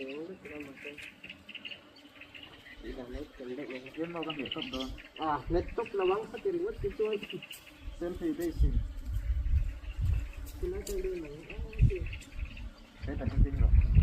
Eng lutuk a mahse tih dan lo tel deuh ang. Tlem lo ka hmeh tawp dawn. A hmet tawp lo ang khati ringawt chu chuan. Selfie base in. Tilai tel dawn ang. He tak in ding rawh.